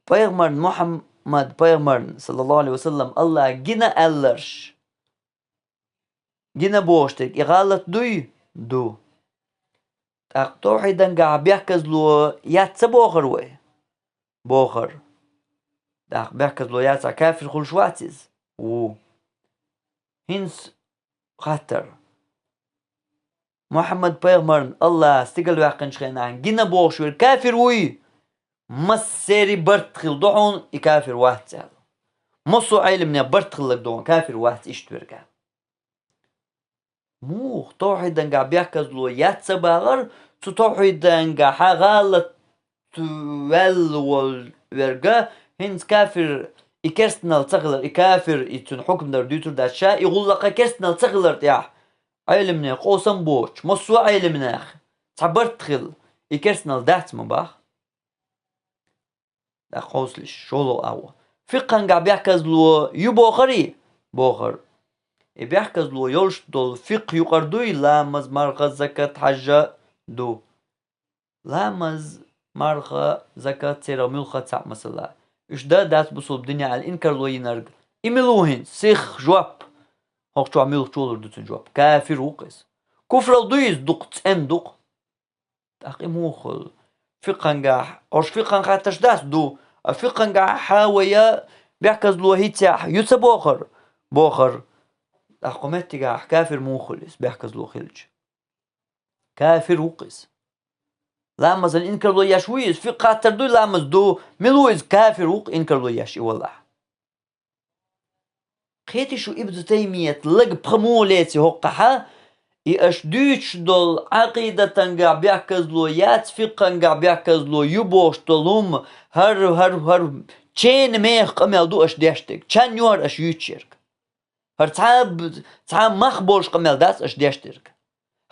Пайхамарна, Мухьаммад пайхамарна, саллаллаху алейхи ва саллам, Аллах гина аьлларш, гина бохуш дерг, и гӀалат дуй? Ду. ТӀаккха тавхьидангахь бехказло яц ца бохар вай? Бохар. ТӀаккха бехказло яцахь, кафир хуьлуш вац иза? Ву. ХӀинца хаттар. Мухьаммад пайхамарна Аллах стигала ваьккхинчу хенахь гина бохуш верг кафир вуй? Массеран барт хилла ду хьуна, и кафир вац аьлла. Массо а Ӏеламнех барт хилларг ду хьуна, кафир вац иштта верг аьлла. Муха, тавхьидангахь бехказло яц ца бахар, цу тавхьидангахь гӀалат ваьлла волу верг, хӀинца кафир и керстанал ца хилар, и кафир, и цуьнан хьукманаш дуьйцур дац ша, и гӀуллакх керстанал ца хилар тӀехь, Ӏеламнех къовсам боцуш, массо а Ӏеламнех цхьа барт хилла, и керстанал дац ма бах. ТӀаккха хьовсалаш, шолгӀа агӀо. Фикъхьангахь бехказло ю бохарий? Бохар. И бехказло йолуш долу фикъхь юкъара дуй, ламаз, марха, закат, хьажа ду? Ламаз, марха, закат, церан муьлхха цхьаъ масала. Уьш дан дац бусулба динехь аьлла инкарло йинарг. И мила ву хӀинца? Сих, жоп. ХӀокху чохь муьлхха чолур ду цуьнан жоп? Кафир ву-кх иза. Куфралла ду иза? Дукха, цӀена ду-кх. ТӀаккха и муха хуьлу? Фикъхьангахь, хӀорш фикъхьан хаттарш дац? Ду. А фикъхьангахь хьан вая бехказло хӀинцехь ю ца бохар? Бохар. ТӀаккха кху меттигахь кафир муха хуьлу иза бехказло хилча? Кафир ву-кх иза. Ламазан инкарло еш вуй иза? Фикъхьан хаттар дуй ламаз? Ду. Мила ву иза? Кафир ву-кх инкарло еш и валахь. Кхетий шу Ибн Таймият лаг пха муха леци хӀокхахьа, и аша дуьйцуш долу Ӏакъидатангахь бехказло яц, фикъхьангахь бехказло ю бохуш долу хӀума, хӀара, хӀара, хӀара чена меха къамел ду аша деш дерг, чан ю хӀара аша юьйцуш ерг. ХӀара цхьа а б-, цхьа а мах болуш къамел дац аша деш дерг.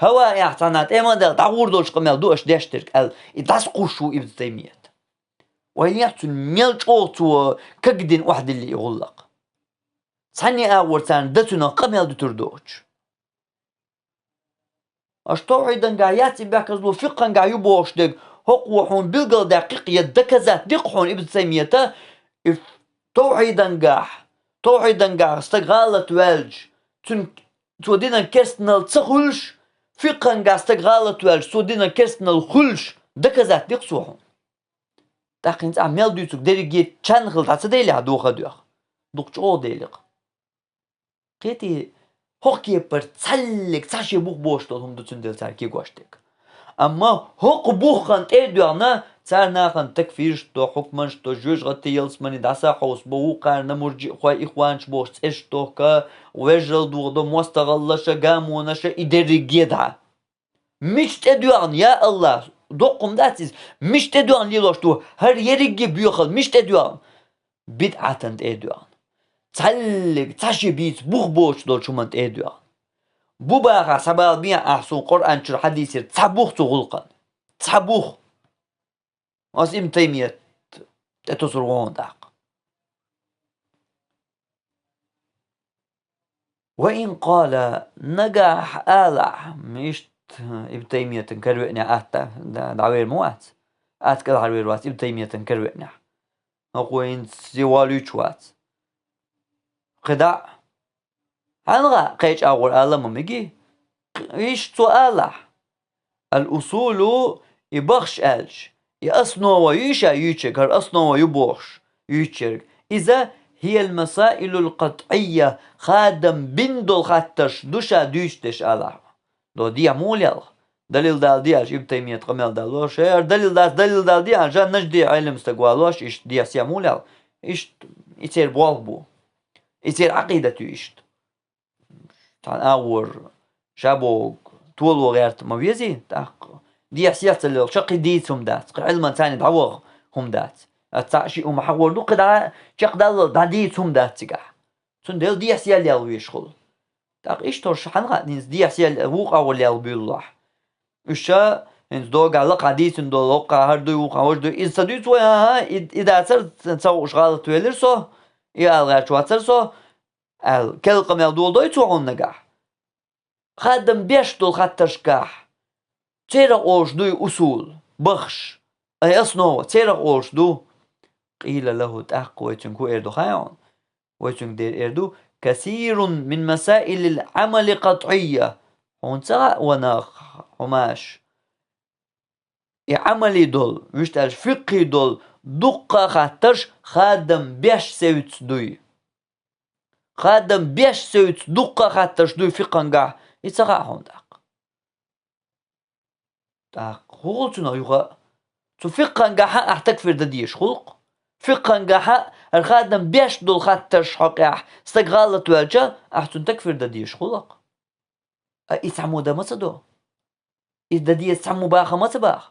ХӀаваэхь цхьанна тӀема а даьлла дӀагӀур долуш къамел ду аша деш дерг аьлла, и дӀасакхуссуш ву Ибн Таймият. Ойла ехьа цуьнан мел чӀогӀа цо кагдина охьадилла и гӀуллакх. Цхьанне а агӀор царна дан цуьнан къамел дуьтур доцуш. Аша тавхьидангахь яц и бехказло, фикъхьангахь ю бохуш дерг, хӀокхо хьуна билгалдаьккхи-кх я доказать ди-кх хьуна Ибн Таймията, и тавхьидангахь, тавхьидангахь стаг гӀалат ваьлча, цуьнан, цо динан керстанал ца хуьлуш, фикъхьангахь стаг гӀалат ваьлча, цо динан керстанал хуьлуш, доказать ди-кх цо хьуна. ТӀаккха хӀинца ахь мел дуьйцург дерриге чан хилла дӀа ца делахь, доха а доьху. Дукха чӀогӀа дели-кх. Кхетий, хӀокху кепара цхьаьллиг цхьа шен бух боцуш долу хӀума ду, цундела цара кегош дерг. Амма хӀокху буххана тӀе а доьгӀна, цара нахана такфирш до, хьукманш до, жоьжахати, ялсамани дӀасахьовсабо, вукхарна мурджиъхой, ихванаш бохуш цӀераш дохка, вежаралла дохадо, мостагӀаллаша, гамонаша, и дерриге дӀа. Мича тӀедоьгӀна, я АллахӀ, доккха хӀума дац иза, мича тӀедоьгӀна лелош ду, хӀара ерриге боьхалла мича тӀедоьгӀна? БидӀатана тӀедоьгӀна. Цхьаьллиг цхьа шен бийца бух боцуш долчу хӀуманна тӀедоьгӀна. Бу бахахь, схьабала бен ахь суна Къуръан чуьра, хьадисера цхьа бух цу гӀуллакхана. Цхьа бух. Аса Ибн Таймият тӀетосур ву хьуна тӀаккха. Ва ин къала, нагахь алахь, мишта Ибн Таймиятан каравеънехь атта, да-, дӀавер ма вац. Атта кӀелхьарвер вац Ибн Таймиятан каравеънехь. ХӀокхо хӀинца зе валуьйтуш вац. КхидӀа а, хьаьнгахь кхечу агӀор ала ма мегий, иштта цо алахь. Ал-усулу, и бахаш аьлча, и основа ю ша юьйцург, хӀара основа ю бохуш юьйцург. Иза хӀиял масаилул къатӀийя, хадам бина долу хаттарш ду ша дуьйцуш дерш алахь. До дехьа муха лелха? Далил дала де аьлча, Ибн Таймият къамел далош, э, хӀара далил дац, далил дала де аьлча, нажди Ӏелам стаг валош, иштта дехьа сехьа муха лелха? Иштта и церан болх бу. И церан Ӏакъидат ю иштта. Цхьана агӀор ша бохург толо гӀерта ма вези, тӀаккха дехьа сехьа ца лелхича, кхин дийца хӀума дац, кхин Ӏилманца цхьаьна дӀаваха хӀума дац. Аса цхьаъ шиъ хӀума хьахор ду, кхидӀа чекхдаллал дӀадийца хӀума дац цигахь. Цундела дехьа-сехьа лелла везаш хул. ТӀаккха иштта хӀорш хьанна хаьа, хӀинца дехьа-сехьа вукхагӀа лелла буьйлалахь. Уьш ша хӀинца догахь лакхахь дийцина долу, воккхахь хӀара дуй, вукхахь важа дуй. Иза ца дуьйцу вай, хӀан-хӀа, и, и дацара, ца хууш гӀалат велира со, и ала гӀерташ вацара со, аьлла, керла къамел доладой цо хьуна нагахь. Хадам беш долу хаттаршкахь, церах олуш дуй усул, бахаш, ай основа, церах олуш ду. Къийла лахӀу, тӀаккха вай цуьнга хӀун эр ду хаьий хьуна? Вай цуьнга дера эр ду: «Касирун мин масаилил Ӏамали къатӀийя». Хьуна ца хаьа, ва нах, хьумаш. И Ӏамали долу, вуьшта аьлча, фикъхӀи долу дуккха а хаттарш хадам беш севцаш дуй. Хадам беш севцаш дуккха а хаттарш дуй фикъхӀангахь, и ца хаьа хьуна тӀаккха. ТӀаккха хӀун хуьлу цунах юха а? Цу фикъхӀангахьа ахь такфир дан дезаш хуьлу-кх. ФикъхӀангахьа хӀара хадам беш долу хаттарш хьокъехь стаг гӀалат ваьлча, ахь цунна такфир дан дезаш хуьлу-кх. А и цхьаммо дан ма ца до. И дан деза цхьаммо баха ма ца баха.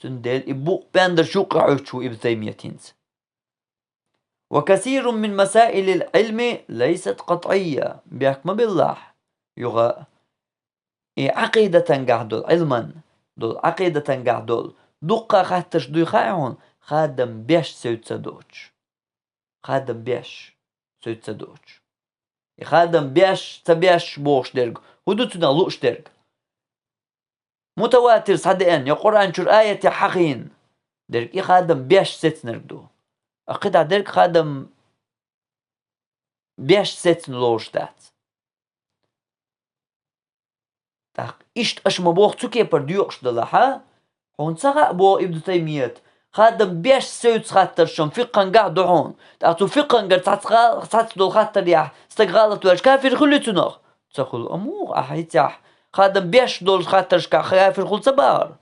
Цундела и букъ бен дерш юккъе Ӏуьттуш ву Ибн Таймият хӀинца. «Ва касирун мин масаилил Ӏилми лайсат къатӀийя», бехк ма биллахь, юха а. И Ӏакъидатангахь долу, Ӏилман долу, Ӏакъидатангахь долу дуккха а хаттарш дуй хаьий хьуна, хадам беш севца ца доцуш. Хадам беш севца ца доцуш. И хадам беш, ца беш бохуш дерг, хӀун ду цунах лууш дерг? Мутаватир схьадеана, я Къуръан чуьра аятехь хьахийна дерг, и хадам беш сецнарг ду. А кхидӀа дерг хадам беш сецна лоруш дац. ТӀаккха иштта аша ма боху, цу кепара доькъуш далахьа, хьуна ца хаьа, боху Ибн Таймият, хадам беш севца хаттарш-м фикъхӀангахь ду хьуна. ТӀаккха цу фикъхӀангара цхьацца ха-, цхьацца долу хаттарехь стаг гӀалат ваьлча, кафир хуьлий цунах? Ца хуьлу. А муха ахь хӀинцехь хадам беш долчу хаттаршкахь кафир хуьлу ца бахара?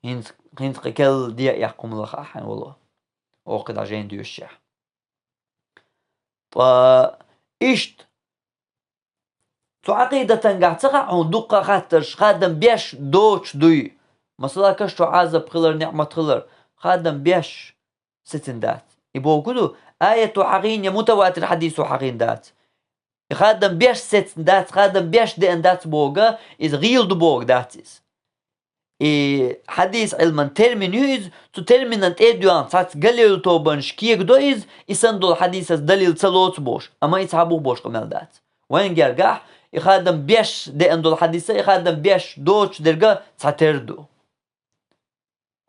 ХӀинца, хӀинца кхин керла де а эккха хӀума лаха ахь хьайн вало. Оха кхидӀа жайна доьшушехь. Ткъа иштта цу Ӏакъидатангахь ца хаьа хьуна дуккха а хаттарш хадам беш доцуш дуй? Масала, каш чу Ӏазап хилар, ниӀмат хилар, хадам беш сецна дац. И бохург ду, аято хьахийна я мутаватир хьадисо хьахийна дац. И хадам беш сецна дац, хадам беш деана дац бохург, иза гӀийла ду бохург дац иза. И хьадис Ӏилман термин ю иза, цу терминан тӀе а доьгӀна цхьацца галевлла тобанаш кегадо иза, и санна долу хьадисаца далил ца лоцу бохуш, амма и цхьа бух болуш къамел дац. Вайн гергахь, и хадам беш деана долу хьадиса, и хадам беш доцуш дерга цхьатера ду.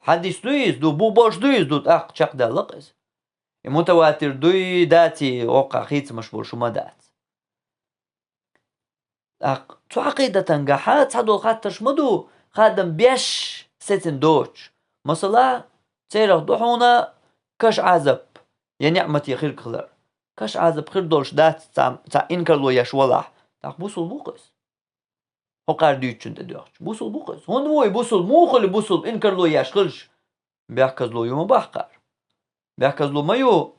Хьадис дуй иза, ду, бух болуш дуй иза, ду, тӀаккха чекхдаьлла-кх иза. И мутаватир дуй, даций, оккхахь хийцамаш болуш хӀума дац. ТӀаккха цу Ӏакъидатангахьа цхьадолу хаттарш ма ду, хадам беш сецна доцуш. Масала, церах ду хьуна каш Ӏазап, я ниӀмате хирг хилар. Каш Ӏазап хир долуш дац цхьа, цхьа инкарло еш валахь, тӀаккха бусул бу-кх иза. ХӀокхара дуьйцучун тӀе доьхча, бусул бу-кх иза. ХӀунда ву и бусул? Муха хуьлу бусул, инкарло еш хилча? Бехказло ю ма боху-кх хӀара. Бехказло ма ю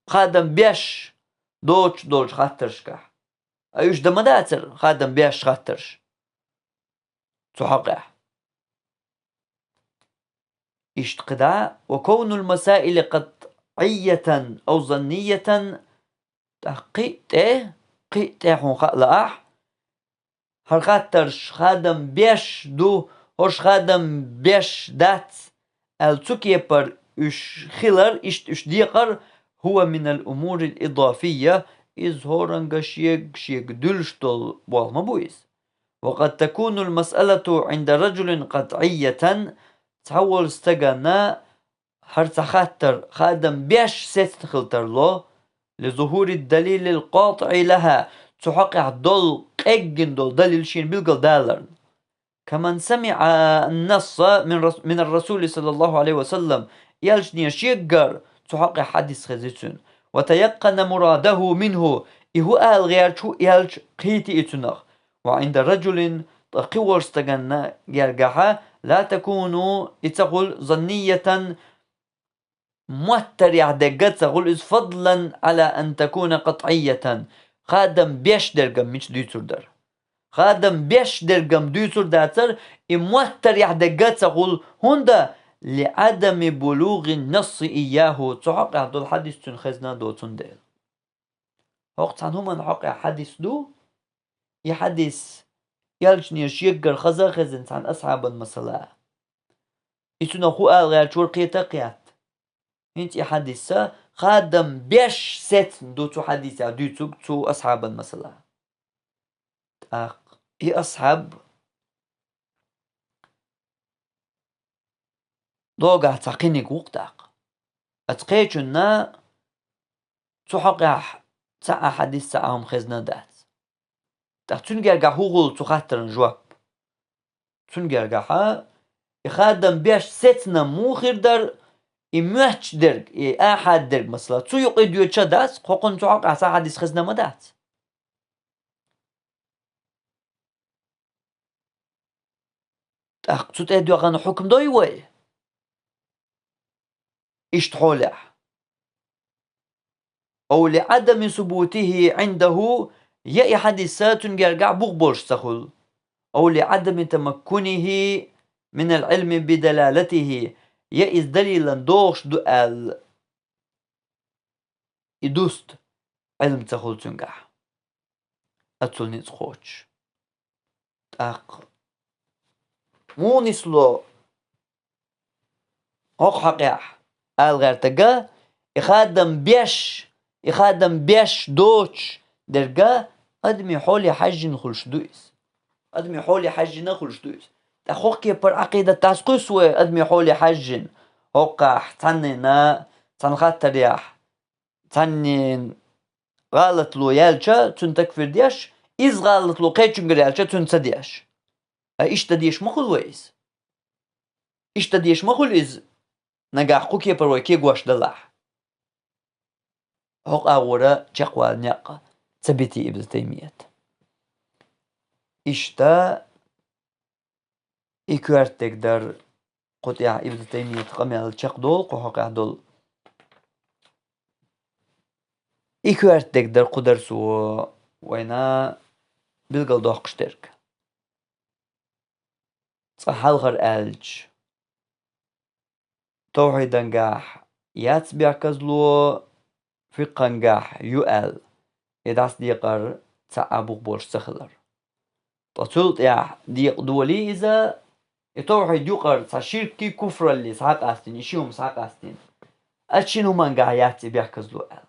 хадам беш доцуш долчу хаттаршкахь. А уьш дан ма дацара хадам беш хаттарш цу хьокъехь. Иштта кхидӀа: «Ва кавнул масаили къатӀийятан ав заннийятан», тӀаккха кхин а тӀе, кхин а тӀе хьуна хаа лаахь, хӀара хаттарш хадам беш ду, хӀорш хадам беш дац аьлла, цу кепара уьш хилар, иштта уьш декъар, «хӀува минал умурил идафийя», иза хӀоранга шега, шега дуьллуш долу болх ма бу иза. «Ва къад такунул масъалату Ӏинда раджулин къатӀийятан», цхьаволчу стагана хӀара цхьа хаттар хадам беш сецна хила тарло, «ли зухурид далилил къатӀиӀи лаха», цу хьокъехь долу къеггина долу далил шена билгалдаларна. «Каман самиӀа ан-насса мин рас-, минар расули саллаллаху Ӏалайхи ва саллам», элчане шеггара цу хьокъехь хьадис хезий цуьнан, «ва таяккъана мурадаху минху», и хӀун ала гӀерташ ву элча кхийтий цунах, «ва Ӏинда раджулин», ткъа кхин волчу стаганна гергахьа, «ла такуну», и ца хуьлу, «занниятан», моттарехь дегга а ца хуьлу иза, «фадлан Ӏала ан такуна къатӀийятан», хадам беш дергам мича дуьйцур дара. Хадам беш дергам дуьйцур дацара, и моттарехь дегга а ца хуьлу, хӀунда لعدم بلوغ النص إياه, цу хьокъехь долу хьадис цуьнан хезна доцун дела. ХӀокху цхьана хӀуманна хьокъехь хьадис ду, и хьадис элчане шеггара хаза а хезна цхьана асхьабан масала. И цунах хӀун ала гӀерташ вара кхета а кхетта. ХӀинца и хьадис а хадам беш сецна ду цу хьадисехь дуьйцург цу асхьабан масала. ТӀаккха и асхьаб догахь цхьа кхиниг ву-кх тӀаккха. Оцу кхечунна цу хьокъехь цхьа а хьадис, цхьа а хӀума хезна дац. ТӀаккха цуьнан гергахь хӀун хуьлу цу хаттаран жоп? Цуьнан гергахь и хадам беш сецна муха хир дара, и моьттуш дерг, и ахьад дерг, масала, цу юкъа доьдуш а дац, кхокхунна цу хьокъехь цхьа хьадис хезна ма дац. ТӀаккха цу тӀе доьгӀна хьукам дой вай? Иштта хьолехь. أو لعدم ثبوته عنده, я и хьадис а цуьнан гергахь бух болуш ца хуьлу. أو لعدم تمكنه من العلم بدلالته, я иза далилан догӀуш ду аьлла, и дуста Ӏилма ца хуьлу цуьнгахь, оццул ницкъ кхочуш. ТӀаккха муха нисло хӀокху хьокъехь ала гӀертарг а, и хадам беш, и хадам беш доцуш дерг а, адамийн хьоле хьаьжжина хуьлуш ду иза. Адамийн хьоле хьаьжжина хуьлуш ду иза. ТӀаккха хӀокху кепара Ӏакъидат дӀасакхуьссу вай адамийн хьоле хьаьжжина? ХӀокхахь цхьаннена, цхьана хаттарехь, цхьаннен гӀалатло яьлча, цуьнан такфир деш, иза гӀалатло кхечуьнгара яьлча, цуьнан ца деш. Ткъа иштта дан дезаш ма хуьлу вай иза. Иштта дан дезаш ма хуьлу иза, нагахь кху кепара вай кегош далахь. ХӀокху агӀора чекхвала некъ ца битий Ибн Таймият. Иштта и коьртаниг дара, кху тӀехь Ибн Таймият къамел чекхдолу кху хьокъехь долу. И коьртаниг дара кху дарсо вайна билгалдоккхуш дерг. Цкъа хьалхара аьлча, тавхьидангахь яц бехказло, фикъхангахь ю аьлла, и дӀасадекъар цхьа а бух болуш ца хилар. Ткъа цул тӀаьхьа декъадолий иза, и тавхьид юкъара цхьа ширккий, куфраллий схьакъастийна, и ши хӀума схьакъастийна. Оцу шина хӀумангахь яц и бехказло аьлла.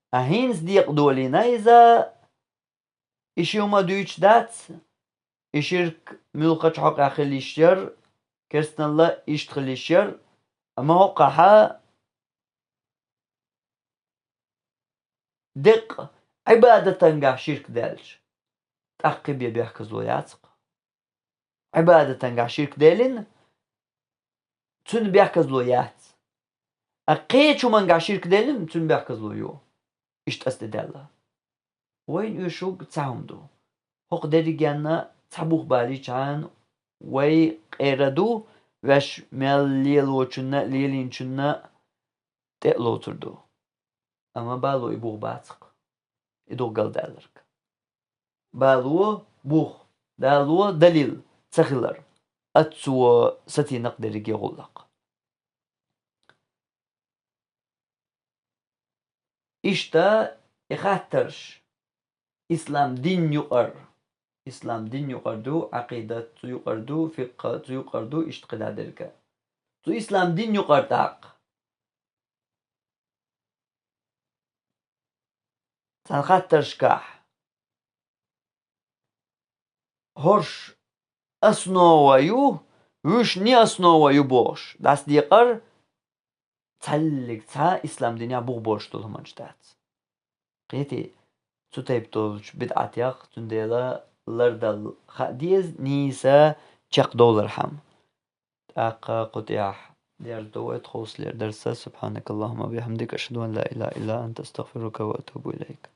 Ткъа хӀинца декъадолийна иза, и ши хӀума дуьйцуш дац, и ширк муьлххачу хьокъехь хила йиш яра, керстаналла иштта хила йиш яра, амма хӀокхахьа деккъа Ӏибадатангахь ширк даьлча, тӀаккха кхин бен бехказло яц-кх. Ӏибадатангахь ширк делина, цуьнан бехказло яц. Ткъа кхечу хӀумангахь ширк делина, цуьнан бехказло ю. Иштта аса тӀедаьлла. Вайна оьшург цхьа хӀума ду. ХӀокху дерригенна цхьа бух балийчхьана, вай къера ду, ваьш мел лелочунна а, лелийначунна а тӀе а лоцур ду. Амма бало и бух бац-кх, и ду галдаьлларг. Бало бух, дало далил ца хилар, оццо сацийна-кх дерриге гӀуллакх. Иштта и хаттарш ислам дин юкъара, ислам дин юкъара ду, Ӏакъидат цу юкъара ду, фикъхӀ цу юкъара ду, иштта кхидӀа дерг а. Цу ислам дин юкъара тӀаккха цхьана хаттаршкахь хӀорш основа ю, вуьш не основа ю бохуш, дӀасадекъар цхьаьллиг цхьа ислам динехь бух болуш долу хӀуманаш дац. Кхетий, цу тайпа долчу бидӀатех, цундела лардала хаа деза нийса чекхдовлархьама. ТӀаккха кху тӀехь дерзадо вай тховсалера дарс. سبحانك اللهم وبحمدك، أشهد أن لا إله إلا أنت، أستغفرك وأتوب إليك.